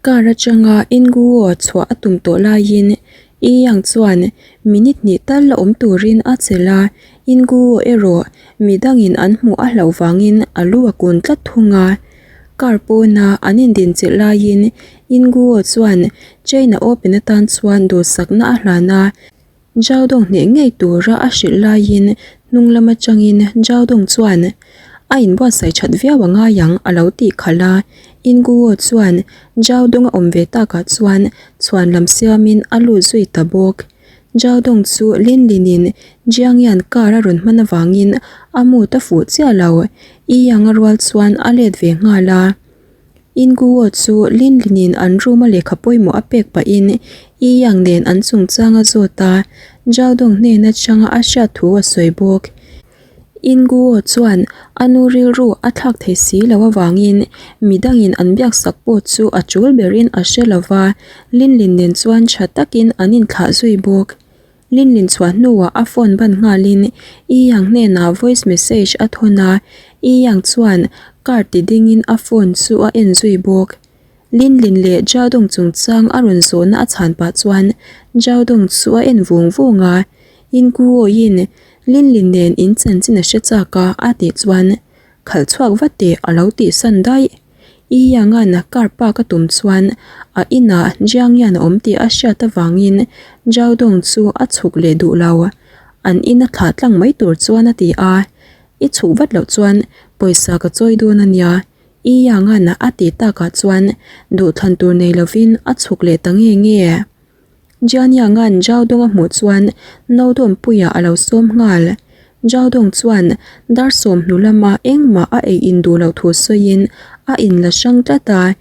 Car atanga Inguo chhuah a tum tawh laiin Yi Yang chuan minute hnih tal la awm turin a chelh a, Inguo erawh midangin an hmuh a hlauh vangin a lu a kun tlat thung a. Car pawna an indinchilh laiin Inguo chuan China Open atan chuan duhsakna a hlan a. Zhao Dong hneh ngei tura a hrilh laiin hnung lam atangin Zhao Dong chuan a inbuatsaih that viau a ngai ang a lo tih khalh a. In Guo chuan Zhao Dong a awm ve takah chuan chhuan lam siamin a lut zui ta bawk. Zhao Dong chu Lin Lin-in Jiang Yan car a rawn hman avangin a mood a fuh chiah lo. Yi Yang a rual chuan a let ve nghal a. Inguo chu Lin Linin an room a lehkha pawimawh a pek pahin Yi Yang nen an chungchang a zawt a, Zhao Dong hnen atanga a hriat thu a sawi bawk. Inguo chuan a nu rilru a thlak thei si lo avangin midangin an biaksak pawh chu a tul berin a hre lo va, Lin Lin nen chuan tha takin an inthlah zui bawk. Lin Lin chhuah hnuah a phone ban nghalin Yi Yang hnenah voice message a thawn a, Yi Yang chuan car ti dingin a phone chu a en zui bawk. Lin Lin leh Zhao Dong chungchang a rawn zawhna a chhan pah chuan Zhao Dong chu a en vung vung a, In Guoyin Lin Lin nen in chanchin a hre chak a a tih chuan khalh chhuak vat teh a lo tihsan daih. I Yangan car park a tum chuan a inah Jiang Yan a awm tih a hriat avangin Zhao Dong chu a chhuk leh duh lo. An in a thlah tlang mai tur chuan a ti a, I chhuk vat loh chuan pawisa ka chawi dawn a nia, I Yangan a tih takah chuan duhthlan tur nei lovin a chhuk leh ta nge nge. Jian Yangan Zhao Dong a hmuh chuan no dawmpuiah a lo sawm nghal. Zhao Dong chuan dar sawmhnu lama engmah a ei in duh loh thu sawiin a in la hrang tlat a.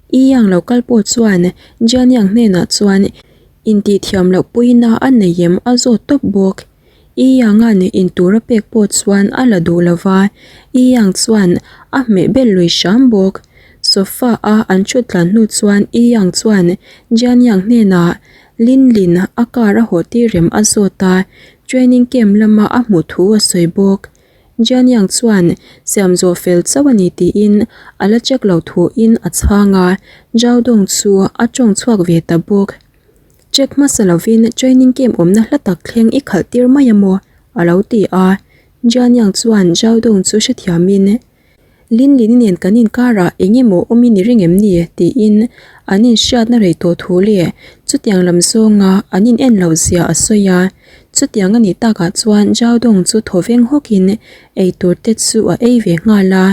Yi Yang lo kal pawh chuan Jian Yang hnenah chuan intihthiam loh puina a nei em a zawt tawp bawk. I Yang-a'n in tur a pek pawh chuan a la duh lo va, I Yang chuan a hmeh bel lui hram bawk. Sofa a an thut tlan hnu chuan I Yang chuan Jian Yang hnenah Lin Lin a car a haw tir rem a zawt a, training camp lama a hmuh thu a sawi bawk. Jian Yang chuan siam zawh fel chauh a ni tiin a la check lo thuin a chhang a, Zhao Dong chu a tawng chhuak ve ta bawk. Check hmasa lovin training camp awmna hla tak thleng i khalh tir mai a maw? a lo ti a. Jian Yang chuan Zhao Dong chu hrethiamin, Lin Lin nen kan inkarah eng emaw awm i ni reng em ni? tiin an inhriatna rei tawh thu leh chutiang lam zawnga an in en loh zia a sawi a. Chutiang a nih takah chuan Zhao Dong chu thaw veng hawkin eitur te chu a ei ve nghal a.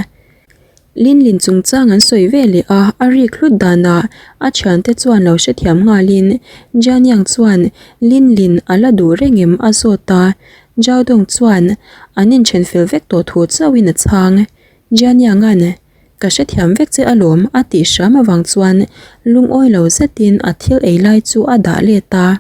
Lin Lin chungchang an sawi ve leh a, a rik hlut danah a thiante chuan lo hrethiam nghalin Jian Yang chuan Lin Lin a la duh reng em a zawt a, Zhao Dong chuan an inthen fel vek tawh thu chauhin a chhang. Jian Yang-a'n Ka hrethiam vek che alawm a tih hram avang chuan lungawi lo zetin a thil ei lai chu a dah let a.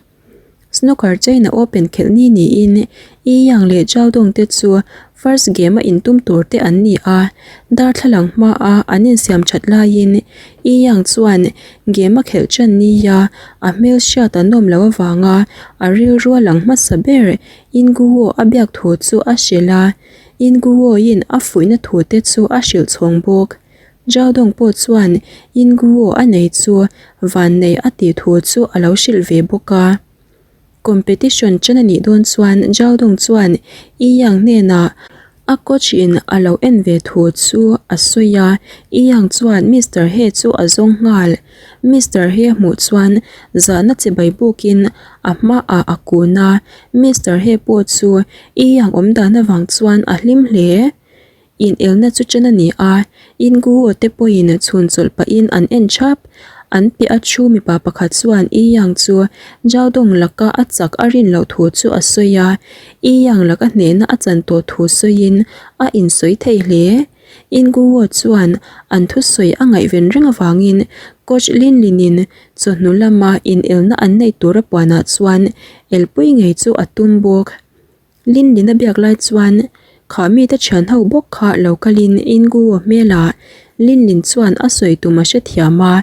Snooker China Open khelh ni niin Yi Yang leh Zhao Dong te chu first game a intum tur te an ni a, darthlalang hmaa an insiam that laiin Yi Yang chuan game a khelh tan nia a hmel hriat a nawm loh avanga a rilru a lang hmasa ber In Guo a biak thu chu a hrilh a, In Guo-in a fuihna thu te chu a hrilh chhawng bawk. Zhao Dong pawh chuan In Guo a nei chu vannei a tih thu chu a lo hrilh ve bawk a. Competition ṭan a nih dawn chuan Zhao Dong chuan Yi Yang hnenah a coach in a lo en ve thu chu a sawi a, Yi Yang chuan Mister He chu a zawng nghal. Mister He a hmuh chuan zahna chibai bukin a hmaah a kun a, Mister He pawh chu Yi Yang awm dan avang chuan a hlim hle. Inelna chu ṭan a ni a, Inguo te pawhin chhun chawlh pahin an en ṭhap. An piah a thu mipa pakhat chuan Yi Yang chu Zhao Dong laka a chak a rin loh thu chu a sawi a, Yi Yang laka hnehna a chan tawh thu sawiin a insawi thei hle. Inguo chuan an thusawi a ngaihven reng avangin Coach Lin Lin-in chawhnu lama inelna an neih tur a puanah chuan elpui ngei chu a tum bawk. Lin Lin a biak lai chuan kha mite thian ho bawk kha lo kalin Ingu hmelah Lin Lin chuan a sawi tum a hrethiam a,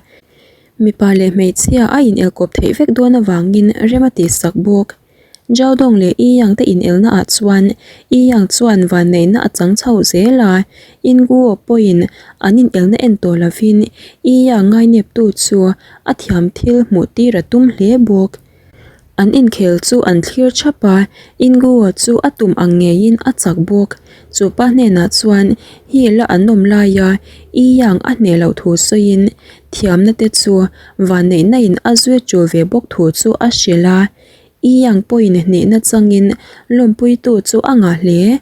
mipa leh hmeichhia a inelkawp theih vek dawn avangin rem a tihsak bawk. Zhao Dong leh Yi Yang te inelna ah chuan Yi Yang chuan vanneihna a chang chho zel a, In Guo pawhin an inelna en tawh lovin Yi Yang ngaineptu chu a thiam thil hmuh tir a tum hle bawk. An inkhel chu an thlir thap a, Inguo chu a tum ang ngeiin a chak bawk. Chu pa hnenah chuan Hill-a an awm laia Yi Yang a hneh loh thu sawiin thiamna te chu vanneihna in a zui tul ve bawk thu chu a hrilh a. Yi Yang pawhin hnehna changin lawmpuitu chu a ngah hle.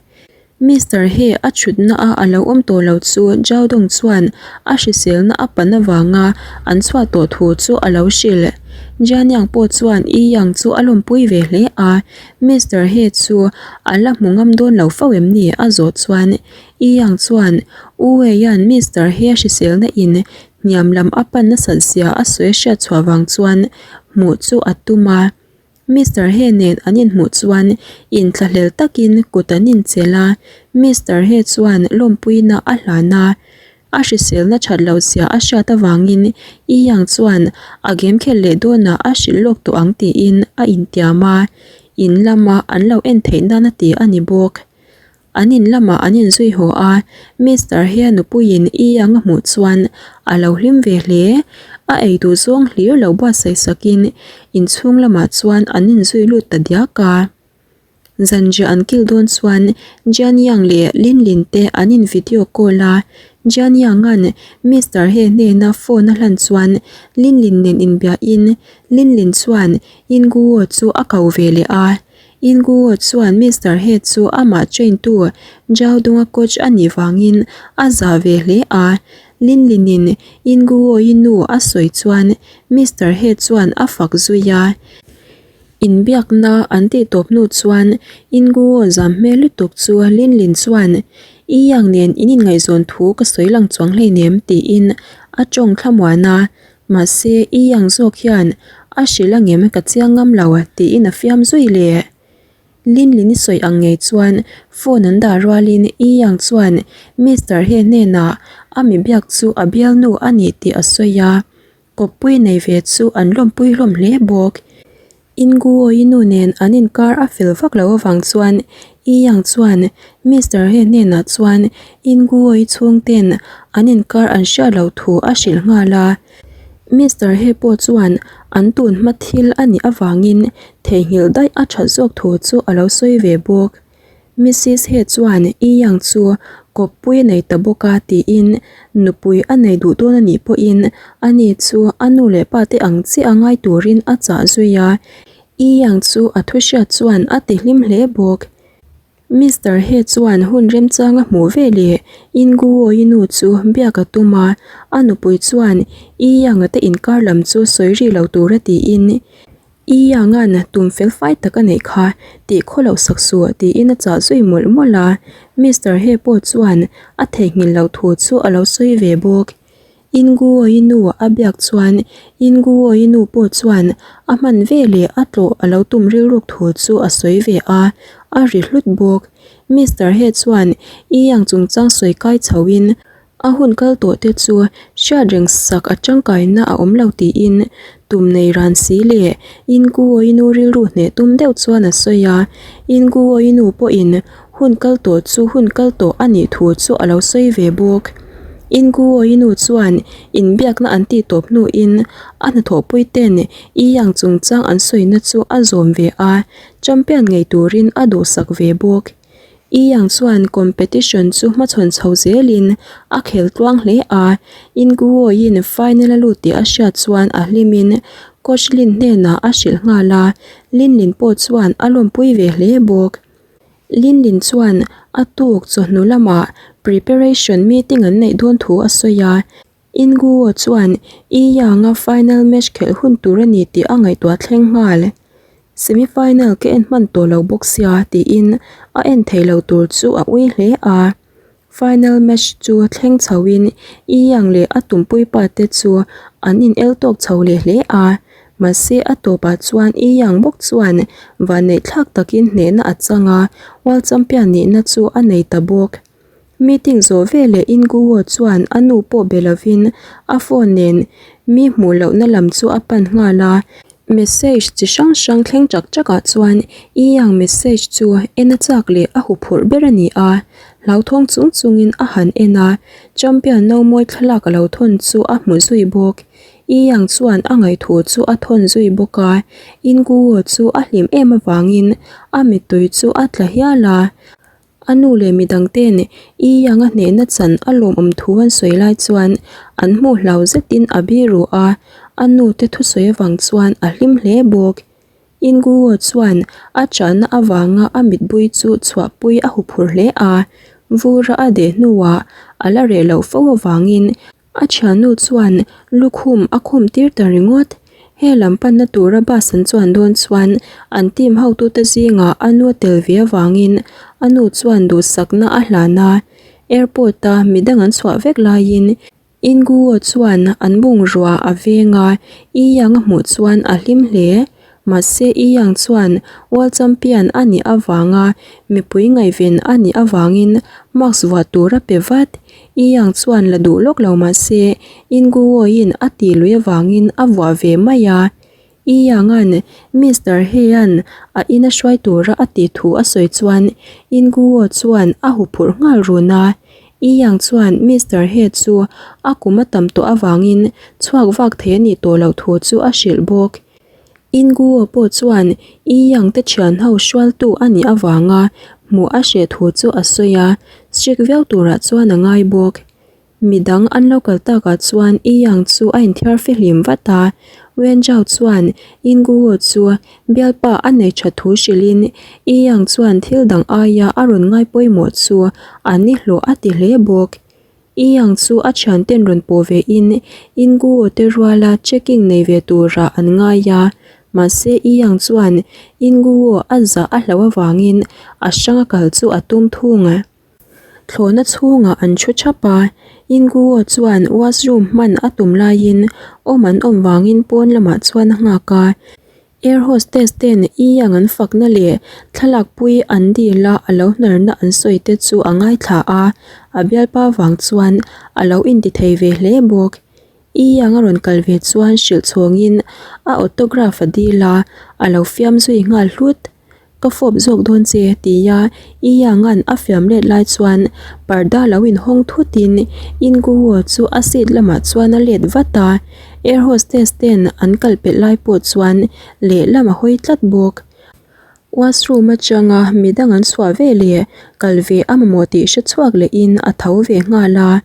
Mister He a thutna a a lo awm tawh lo chu Zhao Dong chuan a hriselna a pan avanga an chhuah tawh thu chu a lo hrilh. Jian Yang pawh chuan Yi Yang chu a lawmpui ve hle a, Mister He chu a la hmu ngam dawn lo fo em ni a zawh chuan Yi Yang chuan U Wei'an Mister He a hriselna in hniam lam a pan nasat zia a sawi hriat chhuah vang chuan hmuh chu a tum a. Mister He nen an inhmuh chuan inthlahlel takin kut an inchelh a, Mister He chuan lawmpuina a hlan a, a hriselna that loh zia a hriat avangin Yi Yang chuan a game khelh leh dawnah a hrilh lawk tawh ang tiin a intiam a, in lama an lo en theih nan a ti a ni bawk. An in lamah an inzui haw a, Mister He nupuiin I ang a hmuh chuan a lo hlim ve hle. A ei duh zawng hlir lo buatsaih sakin inchhung lamah chuan an inzui lut ta diak a. Zanriah an kil dawn chuan Jian Yang leh Lin Lin te an in video call a, Jian Yang-a'n Mister He hnena phone a hlan chuan Lin Lin nen inbiahin Lin Lin chuan Yin Guo chu a ko ve leh a. Inguo chuan Mister He chu amah train tu Zhao Dunga coach a nih vangin a zah ve hle a. Lin Linin Inguo-i nu a sawi chuan Mister He chuan a fak zui a. Inbiakna an tih tawp hnu chuan Inguo zam hmel lutuk chu Lin Lin chuan, I Yang nen in inngaihzawn thu ka sawi lang chuang hleinem tiin a tawng thlamuan a. Mahse, i ang zawk hian a hrilh angem ka chiang ngam lo tiin a fiam zui leh. Lin Lin i sawi ang ngei chuan phone an dah rualin i ang chuan Mister He hnenah a mi biak chu a bialnu a ni tih a sawi a, kawppui nei ve chu an lawmpui hlawm hle bawk. Inguoi nu nen an inkar a fel vak loh avang chuan Yi Yang chuan Mister He hnenah chuan Inguoi chhungten an inkar an hriat loh thu a hrilh nghal a. Mister He pawh chuan an tun hma thil a nih avangin theihnghilh daih a that zawk thu chu a lo sawi ve bawk. Missis He chuan Yi Yang chu kawppui a nei ta bawk a tiin nupui a nei duh dawn a nih pawhin ani chu a nu leh pa te ang chiah a ngai turin a chah zui a. Yi Yang chu a thu hriat chuan a ti hlim hle bawk. Mister He chuan hun remchang a hmuh ve leh In Guo-i nu chu biak a tum a, a nupui chuan Yi Yang-a te inkar lam chu sawi ri lo tura tiin I Yangan tum fel fai tak a neih kha, tih khaw loh sak suh tiin a chah zui mawlh mawlh a, Mister He pawh chuan a theihnghilh loh thu chu a lo sawi ve bawk. In Guo-i nu a biak chuan In Guo-i nu pawh chuan a hman ve leh a tlawh a lo tum rilruk thu chu a sawi ve a, a ri hlut bawk. Mister He chuan I Yang chungchang sawi kai chho in A hun kal tawh te chu hriat reng sak a tangkaina a awm lo tiin tum nei ran si leh Inguoinu rilru hneh tum deuh chuan a sawi a. Inguoinu pawhin hun kal tawh chu hun kal tawh a nih thu chu a lo sawi ve bawk. Inguoinu chuan inbiakna an tih tawp hnuin a hnathawhpui ten Iyang chungchang an sawina chu a zawm ve a, champion ngei turin a duhsak ve bawk. I Yang chuan competition chu hmachhawn chho zelin a khel tluang hle a, In Guo-in final a lut tih a hriat chuan a hlimin coach Lin hnenah a hrilh nghal a, Lin Lin pawh chuan a lawmpui ve hle bawk. Lin Lin chuan a tuk chawhnu lamah preparation meeting an neih dawn thu a sawi a, In Guo chuan I Yang-a final match khelh hun tur a ni tih a ngaihtuah thleng nghal. Semi final ka en hman tawh lo bawk sia tiin a en thei lo tur chu a ui hle a. Final match chu thleng chho in I Yang leh a tumpui pa te chu an in el tawk chho leh hle a. Mahse a tawpah chuan I Yang bawk chuan vanneih thlak takin hnehna a chang a, World Champion nihna chu a nei ta bawk. Meeting zawh veleh Inguo chuan a nu pawh be lovin a phone nen mi hmuh lohna lam chu a pan nghal a. Message chi hrang hrang thleng chak chak ah chuan Yi Yang message chu en a chak leh a huphurh ber a ni a, hlauthawng chung chungin a han en a, champion no mawi thlalak a lo thawn chu a hmu zui bawk. Yi Yang chuan a ngaihthu chu a thawn zui bawk a, In Guo chu a hlim em avangin a mittui chu a tla hial a. A nu leh midang ten Yi Yang a hnehna chan a lawmawm thu an sawi lai chuan an hmuh hlau zetin a biru a, a nu te thusawi avang chuan a hlim hle bawk. Inguo chuan a chahna avanga a mitbui chu chhuahpui a huphurh hle a, vura a deh hnuah a la reh loh fo avangin A thiannu chuan lukhum a khum tir ta ringawt. He lam panna tura bus an chuan dawn chuan an team hotute zingah a nu a tel ve avangin a nu chuan duhsakna a hlan a. Airport a midang an chhuah vek laiin Inguo chuan an bungrua a veng a, Yi Yang a hmuh chuan a hlim hle. Mahse Yi Yang chuan World Champion a nih avanga mipui ngaihven a nih avangin mask vuah tur a pe vat. Yi Yang chuan la duh lawk lo mahse In Guo-in a tih lui avangin a vuah ve mai a. Yi Yang-a'n Mister He-a'n a ina hruai tura a tih thu a sawi chuan In Guo chuan a huphurh nghal run a. Yi Yang chuan Mister He chu a kum a tam tawh avangin chhuak vak thei a nih tawh loh thu chu a hrilh bawk. Inguo pawh chuan Yi Yang te thian ho hrualtu a nih avanga hmuh a hreh thu chu a sawi a, strict viau turah chuan a ngai bawk. Midang an lo kal takah chuan Yi Yang chu a inthiar fihlim vat a, Wen Zhao chuan Inguo chu bialpa a nei tha thu hrilhin Yi Yang chuan thil dang aia a rawn ngai pawimawh chu an ni hlawh a ti hle bawk. I ang chu a thianten rawn pawh ve in Inguo te ruala checking nei ve turah an ngai a, mahse I ang chuan Inguo a zah a hlauh avangin a hranga kal chu a tum thung. Thlawhna chhungah an thu thap a, Inguo chuan washroom hman a tum laiin awm an awm vangin pawn lamah chuan a nghak a. Air hostess ten I ang an fakna leh thlalakpui an dil a a lo hnarna an sawi te chu a ngaithla a, a bialpa vang chuan a lo intithei ve hle bawk. I ang a rawn kal ve chuan hrilh chhawngin a autograph a dil a, a lo fiam zui nghal hlut. Ka fawp zawk dawn che tia I Yang-a'n a fiam let lai chuan parda lo inhawng thutin In Guo chu a seat lamah chuan a let vat a, air hostess ten an kal pelh lai pawh chuan lehlam a hawi tlat bawk. Washroom atanga midang an chhuah ve leh kal ve a mamawh tih hre chhuak lehin a tho ve nghal a,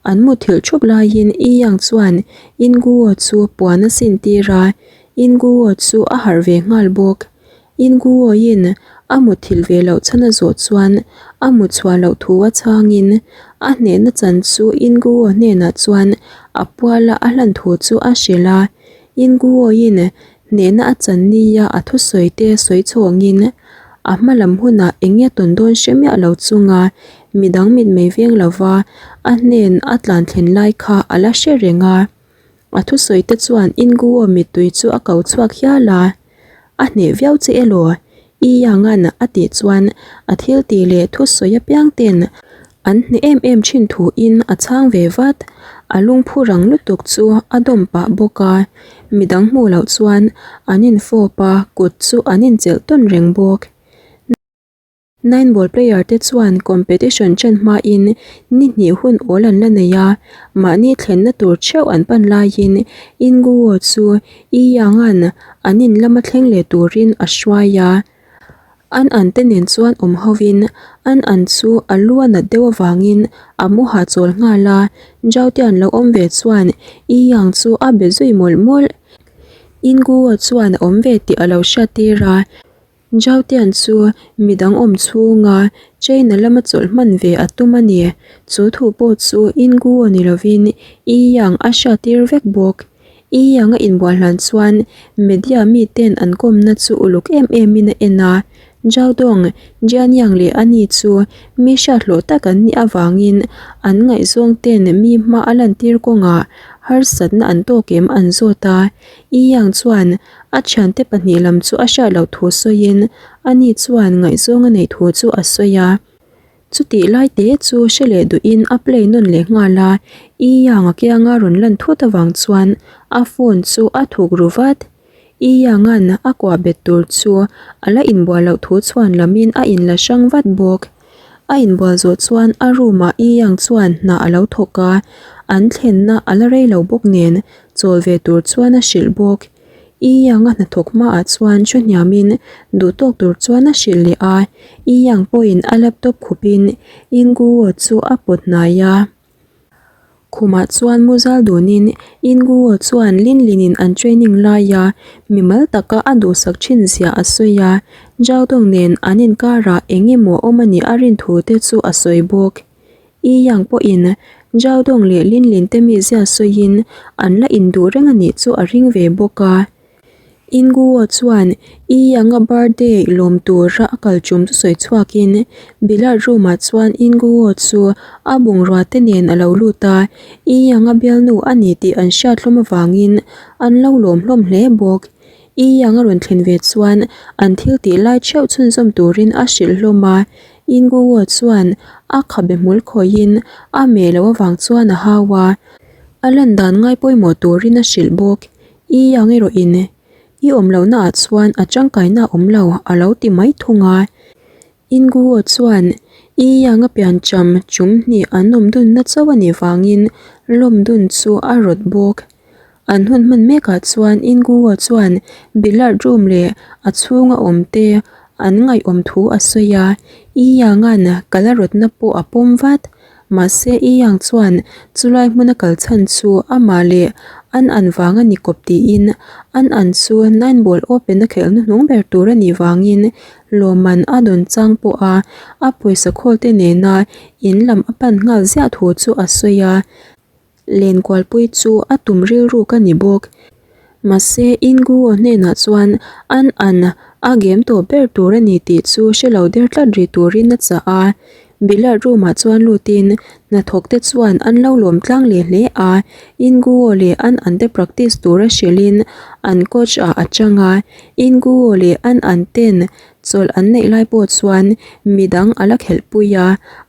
an muthilh thup laiin I Yang chuan In Guo chu puan a sin tir a, In Guo chu a harh ve nghal bawk. Inguoin a mutthilh ve loh chhan a zawh chuan a mut chhuah loh thu a chhangin a hnehna chan chu Inguo hnenah chuan a puala a hlan thu chu a hrilh a. Inguoin hnehna a chan nia a thusawi te sawi chhawngin a hma lam hunah eng nge tawn dawn hre miah lo chunga midang mitmei veng lova a hnen a tlan thlen lai kha a la hre reng a. A thusawi te chuan Inguo mittui chu a ko chhuak hial a. A hneh viau che elaw? I Yang-a'n a tih chuan a thil tih leh thusawi apiang ten an hneh em em thin thuin a chhang ve vat. A lungphu rang lutuk chu a dawm pah bawk a, midang hmuh loh chuan an infawp a, kut chu an inchelh tawn reng bawk. Nine ball player te chuan competition chen hmain ni hnih hun awl an la nei a, mahni thlenna tur theuh an pan laiin Inguo chu Yi Yang-a'n an in lama thleng leh turin a hruai a. An an te nen chuan awm hovin an an chu a lu a nat deuh avangin a mu hahchawl nghal a, Zhao te an lo awm ve chuan Yi Yang chu a be zui mawlh mawlh. Inguo chuan a awm ve tih a lo hriattir a. Zhaotian chu midang awm chhunga China lama chawlh hman ve a tum a ni. Chu thu pawh chu Inguo ni lovin Yi Yang a hriattir vek bawk. Yi Yang a inbual hlan chuan media miten an kawmna chu uluk em emin a en a. Zhao Dong, Jian Yang leh a ni chu mi hriathlawh tak an nih avangin an ngaihzawng ten mi hma a lantir kawngah harsatna an tawk em an zawt a. Yi Yang chuan A thiante pahnih lam chu a hriat loh thu sawiin ani chuan ngaihzawng a neih thu chu a sawi a. Chutih lai te chu hre leh duhin a play nawn leh nghal a, I Yang a kianga rawn lan thut avang chuan a phone chu a thuk ru vat. I Yang-a'n a kuah bet tur chu a la inbual loh thu chhuan lamin a inla hrang vat bawk. A inbual zawh chuan a room-ah I Yang chuan hna a lo thawk a, an thlenna a la rei lo bawk nen chawl ve tur chuan a hrilh bawk. I Yang-a hnathawk hmaah chuan thu hniamin duh tawk tur chuan a hrilh leh a, I Yang pawhin a laptop khupin Inguo chu a pawt hnai a. Khumah chuan mu zal dunin Inguo chuan Lin Linin an training laia mimal taka a duhsak thin zia a sawi a, Zhao Dong nen an inkarah eng emaw awm a nih a rin thu te chu a sawi bawk. Yi Yang pawhin Zhao Dong leh Lin Lin te mizia sawiin an la induh reng a nih chu a ring ve bawk a. Inguo chuan I Yang-a birthday lawm tura a kal tum chu sawi chhuakin billiard room-ah chuan Inguo chu a bungrua te nen a lo lut a, I Yang-a bialnu a ni tih an hriat hlawm avangin an lo lawm hlawm hle bawk. I Yang-a rawn thlen ve chuan an thil tih lai theuh chhunzawm turin a hrilh hlawm a, Inguo chuan a khabe hmul khawihin a meh loh avang chuan a hau a, a lan dan ngai pawimawh turin a hrilh bawk. I ang erawh in i awm loh naah chuan a tangkaina a awm lo a lo ti mai thung a. Inguo chuan I ang a piancham chum hnih an awm dunna chauh a nih vangin lawm dun chu a rawt bawk. An hun hman mekah chuan Inguo chuan billiard room leh a chhunga awm te an ngaihawm thu a sawi a. I anga'n kal a rawtna pawh a pawm vat. Mahse I Yang chuan chulai hmuna kal chhan chu amah leh an an vang a ni kawp tiin an an chu nine ball open a khelh hnuhnung ber tur a nih vangin lawmman a dawn chang pawh a a pawisa khawl te nena in lam a pan nghal ziah thu chu a sawi a. Lenkualpui chu a tum rilruk a ni bawk. Mahse Inguo hnenah chuan an an a game tawh ber tur a ni tih chu hre lo der tlat rih turin a chah a. Billiard room ah chuan lutin hnathawk te chuan an lo lawm tlang leh hle a. Inguo leh an an te practice tura hrilhin an coach ah a chang a. Inguo leh an an ten Chawlh an neih lai pawh chuan midang a la khelhpui a,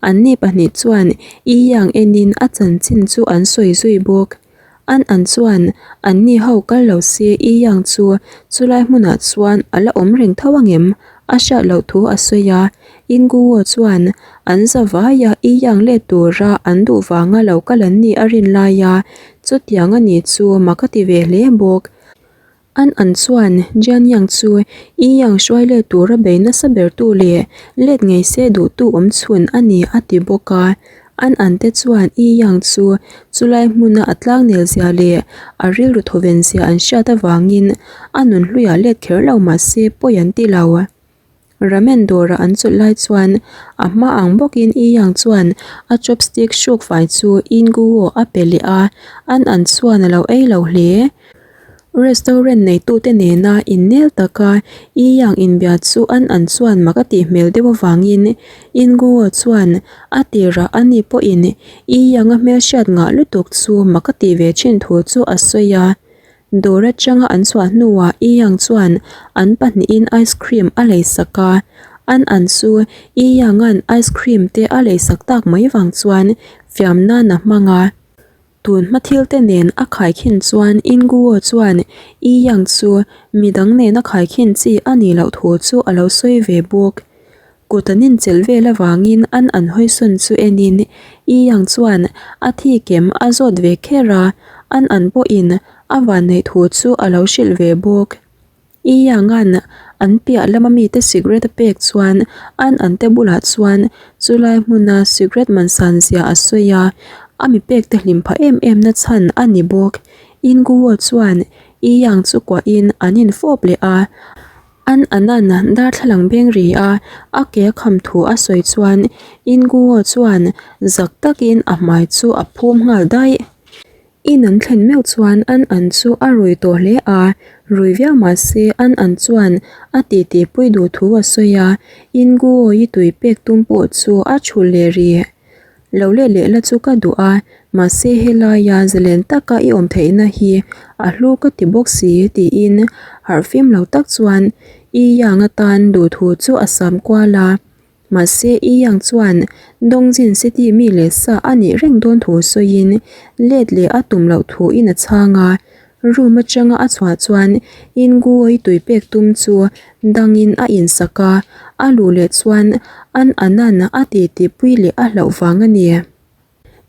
anni pahnih chuan I Yang enin a chanchin chu an sawi zui bawk. An an chuan anni ho kal lo se I Yang chu chulai hmunah chuan a la awm reng tho angem a hriat loh thu a sawi a, Inguo chuan an za vaia I Yang let tura an duh vanga lo kal an nih a rin laia chutiang a ni chu mak a ti ve hle bawk. An an chuan Jian Yang chu Yi Yang hruai let tura bei nasa bertu leh let ngei se duhtu awm chhun a ni a ti bawk a. An an te chuan Yi Yang chu chulai hmuna a tlangnel zia leh a rilru thawven zia an hriat avangin a nun hluiah let kher lo mah se pawi an ti lo. Ramen dawra an chawlh lai chuan a hma ang bawkin Yi Yang chuan a chopstick hruk fai chu Yin Guo a pe leh a, an an chuan a lo ei lo hle. Restaurant neitute nena innel taka Yi Yang inbia chu an an chuan mak a tih hmel deuh avangin Yin Guo chuan a tirah ani pawhin Yi Yang a hmelhriat ngah lutuk chu mak a tih ve thin thu chu a sawi a. Dawr atanga an chhuah hnuah I Yang chuan an pahnihin ice cream a lei sak a, an an chu I Yang-a'n ice cream te a lei sak tak mai vang chuan fiam nan a hmang a. Tun hma thil te nen a khaikhin chuan In Guo chuan I Yang chu midang nena khaikhin chi a nih loh thu chu a lo sawi ve bawk. Kut an inchelh vel avangin an an hawisawn chu enin I Yang chuan a thi kem a zawt ve kher a, an an pawhin a vanneih thu chu a lo hrilh ve bawk. I Yang-a'n an piah lama mite cigarette a pek chuan an an te bulah chuan chulai hmuna cigarette man san zia a sawi a, a mi pek te hlim phah em em na chhan a ni bawk. In Guo chuan I Yang chu kuahin an infawp leh a. An anan darthlalang beng ri a, a ke a kham thu a sawi chuan Inguo chuan zak takin a hmai chu a phum nghal daih. In an thlen meuh chuan an an chu a rui tawh hle a, rui viau mah se an an chuan a titi pui duh thu a sawi a, Inguo i tui pek tum pawh chu a chhulh leh rih. Lo let leh la chu ka duh a, mahse helaia zalen taka i awm theihna hi a hlu ka ti bawk si tiin harhfim lo tak chuan I Yang atan duhthu chu a sam kual a. Mahse I Yang chuan Dongjin City mi leh sa a nih reng dawn thu sawiin let leh a tum loh thuin a chhang a. Room atanga a chhuah chuan Inguoi tui pek tum chu dangin a insak a, a luh leh chuan an anan a titi pui leh a hlauh vang a ni.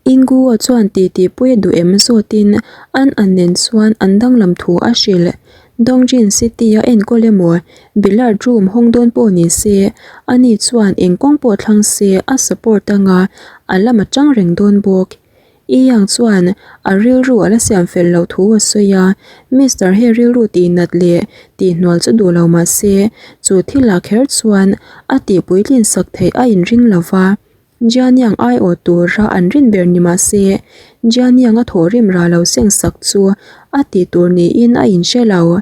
Inguo chuan titi pui a duh em zawtin an an nen chuan an danglam thu a hrilh. Dongjin City a enkawl emaw Billard room hawng dawn pawh ni se, ani chuan eng kawng pawh thlang se a support anga a lam a tang reng dawn bawk. I Yang chuan a rilru a la siam fel loh thu a sawi a, Mister he rilru tih nat leh tih hnual chu duh lo mah se, chu thil ah kher chuan a tih puitlin sak theih a inring lo va. Jian Yang aiawh tura an rin ber ni mah se, Jian Yang a thawhrim ra lo seng sak chu a tih tur niin a inhre lo.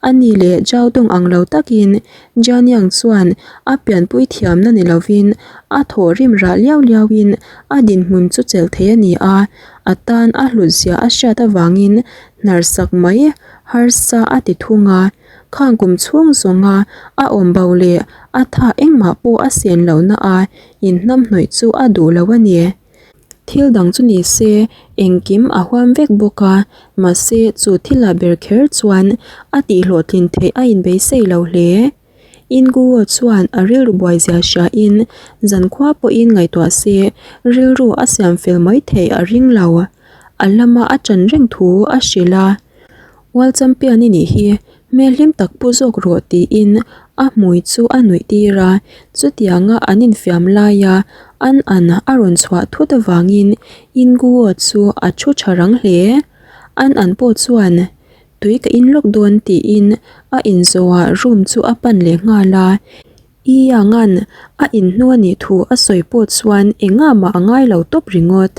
A ni leh Zhao Dong ang lo takin Jian Yang chuan a pianpui thiamna ni lovin a thawhrim rah liau liauin a dinhmun chu chelh thei a ni a, a tan a hlutzia a hriat avangin hnar sak mai harsa a ti thung a. Khang kum chhung zawnga a awm bo leh a tha engmah pawh a sen lohna a inhnamhnawih chu a duh lo a ni. Thil dang chu ni se engkim a huam vek bawk a, mahse chu thil ah ber kher chuan a tihhlawhtlin theih a inbeisei lo hle. Inguo chuan a rilru buai zia hriain zankhua pawhin ngaihtuah se rilru a siam fel mai theih a ring lo. A lama a ṭan reng thu a hrilh a. World Champion i nih hi, hmel hlim tak pu zawk rawh tiin a hmui chu a nuih tir a, chutianga an infiam laia an an a rawn chhuah thut avangin Inguo chu a thu tha rang hle. An an pawh chuan tui ka in lawk dawn tiin a inzawhah room chu a pan leh nghal a, I Yangan a inhnu a nih thu a sawi pawh chuan engah mah a ngai lo tawp ringawt.